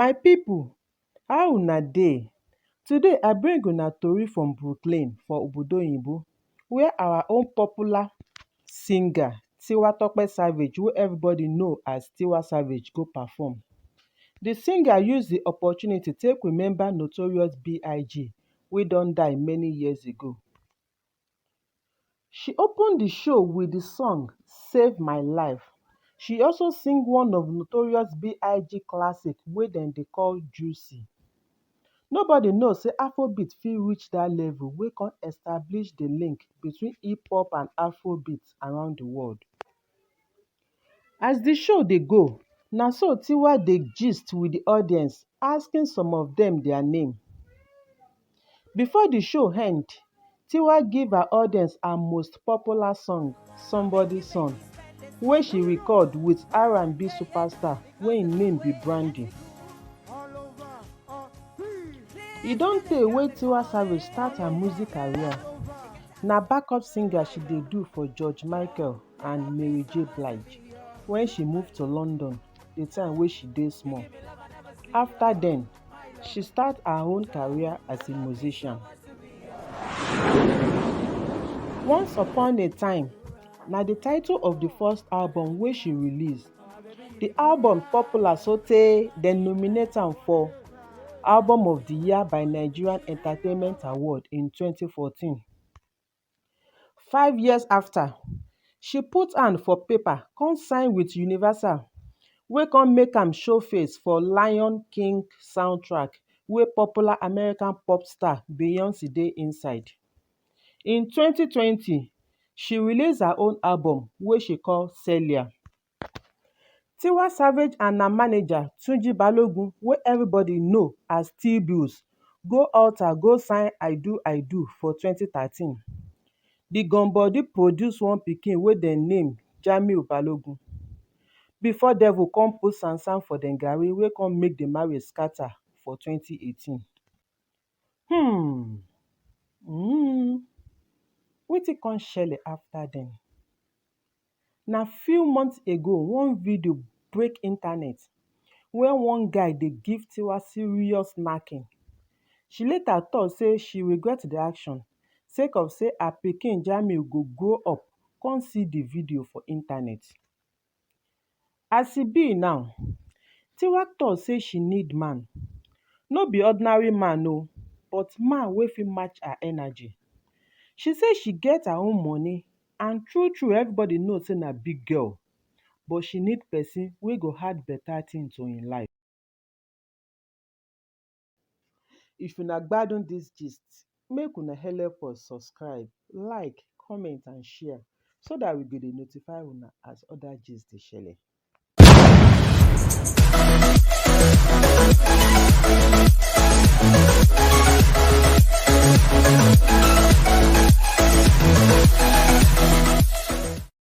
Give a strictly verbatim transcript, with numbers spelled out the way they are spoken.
My people, how una dey? Today I bring una tori from Brooklyn for Obodo Oyinbo, where our own popular singer Tiwa Tope Savage, wey everybody know as Tiwa Savage, go perform. The singer use the opportunity take remember notorious B I G wey don die many years ago. She open the show with the song Save My Life. She also sing one of notorious B I G classic wey dem dey call Juicy. Nobody know say Afrobeat fit reach that level wey come establish the link between hip hop and Afrobeat around the world. As the show dey go, na so Tiwa dey gist with the audience, asking some of them their name. Before the show end, Tiwa give her audience her most popular song, Somebody Son, wey she record with R and B superstar wey im name be Brandy. E don tey wey Tiwa Savage start her music career. Na backup singer she dey do for George Michael and Mary J Blige when she move to London the time wey she dey small. After then, she start her own career as a musician. Once Upon a Time na the title of the first album wey she release. The album popular so tey dem nominate am for Album of the Year by Nigerian Entertainment Award in twenty fourteen. Five years after, she put hand for paper come sign with Universal, wey come make am show face for Lion King soundtrack wey popular American pop star Beyonce dey inside. In twenty twenty, she release her own album wey she call Celia. Tiwa Savage and her manager Tunji Balogun, wey everybody know as T-Bills, go alter go sign I Do I Do for twenty thirteen. The Gunbody produce one pikin wey dem name Jamiu Balogun, before devil come put sansan for dem garri wey come make the marriage scatter for twenty eighteen. Hmm. Mm. Wetin come shele after then? Na few months ago, one video break internet where one guy dey give Tiwa serious knacking. She later talk say she regret the action sake of say her pikin Jamiu go grow up come see the video for internet. As e be now, Tiwa talk say she need man. No be ordinary man o, but man wey fit match her energy. She say she get her own money, and true true, everybody know say na big girl, but she need person wey go add better thing to im life. If una gbadun this gist, make una help us subscribe, like, comment and share so that we go dey notify una as other gist dey shele.